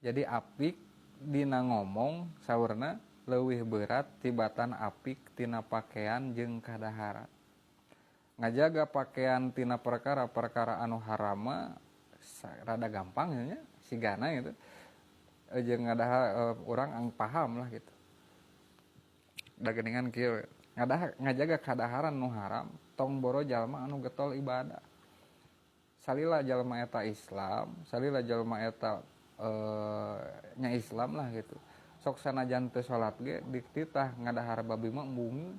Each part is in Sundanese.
Jadi apik dina ngomong saurna leuwih berat tibatan apik tina pakaian jeung kadaharan. Ngajaga pakaian tina perkara-perkara anu haram mah rada gampang nya sigana gitu. Jeung ngadahar urang ang paham lah gitu. Da geuningan kieu ngajaga kadaharan nu haram tong boro jalma anu getol ibadah. Salila jalma eta Islam, salila jalma eta nya Islam lah gitu. Sok sanajan teu salat ge dititah ngadahar babi mah embungeun.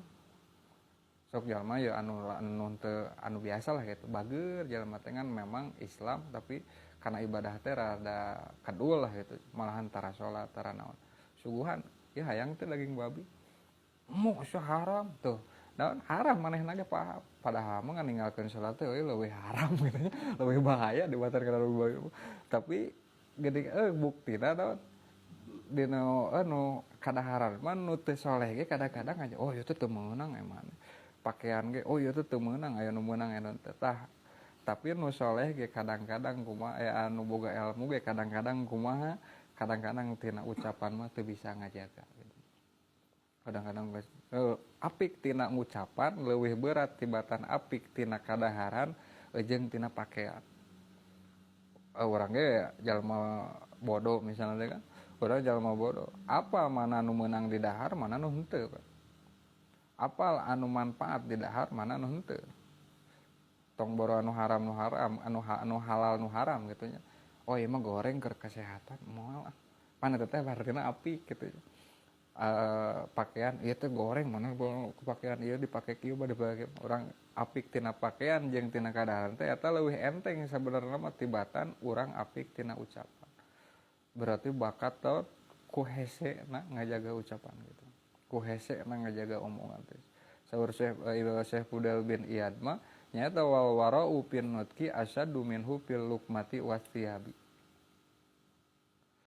Sok jalma ya anu anu teu anu biasa lah gitu. Bager jalma teh kan memang Islam tapi karena ibadah teh rada kedul lah gitu. Malahan tara salat, tara naon. Suguhan, ya hayang teh daging babi. Masa haram tuh. Naon haram manehna ge paham. Padahal mah ninggalkeun salat teh leuwih haram gitu nya. Leuwih bahaya dibatan kana babi. Tapi gede buktina naon dina anu kadaharan mah nu teu soleh ge kadang-kadang aja oh ieu teh teu meunang emang. Pakaian ge oh ieu teh teu meunang aya nu meunang aya nu teu. Tah tapi nu soleh ge kadang-kadang kumaha aya anu boga ilmu ge kadang-kadang kumaha kadang-kadang tina ucapan mah teu bisa ngajaga gitu. Kadang-kadang apik tina ngucapan leuwih berat tibatan apik tina kadaharan jeung tina pakaian. Urang ge jalma bodoh misalnya teh kan, urang jalma bodoh. Apa mana nu meunang di dahar, mana nu henteu kan. Apal anu manfaat di dahar, mana nu henteu. Tong boro anu haram nu haram, anu halal nu haram gitu nya. Oh ieu mah goreng keur kesehatan, moal ah. Pan eta teh artina apik gitu nya. Pakaian ieu teh goreng mana pakaian ieu dipake kieu mah dipake urang apik tina pakaian jeung tina kadaharan teh eta leuwih enteng sabenerna mah tibatan urang apik tina ucapan. Berarti bakat teh ku hese na ngajaga ucapan gitu. Ku hese na ngajaga omongan teh. Saur Syekh Syekh Fudail bin Iyad mah nyaeta wal wara'u fin nutqi asyaddu minhu fil luqmati was thiyabi.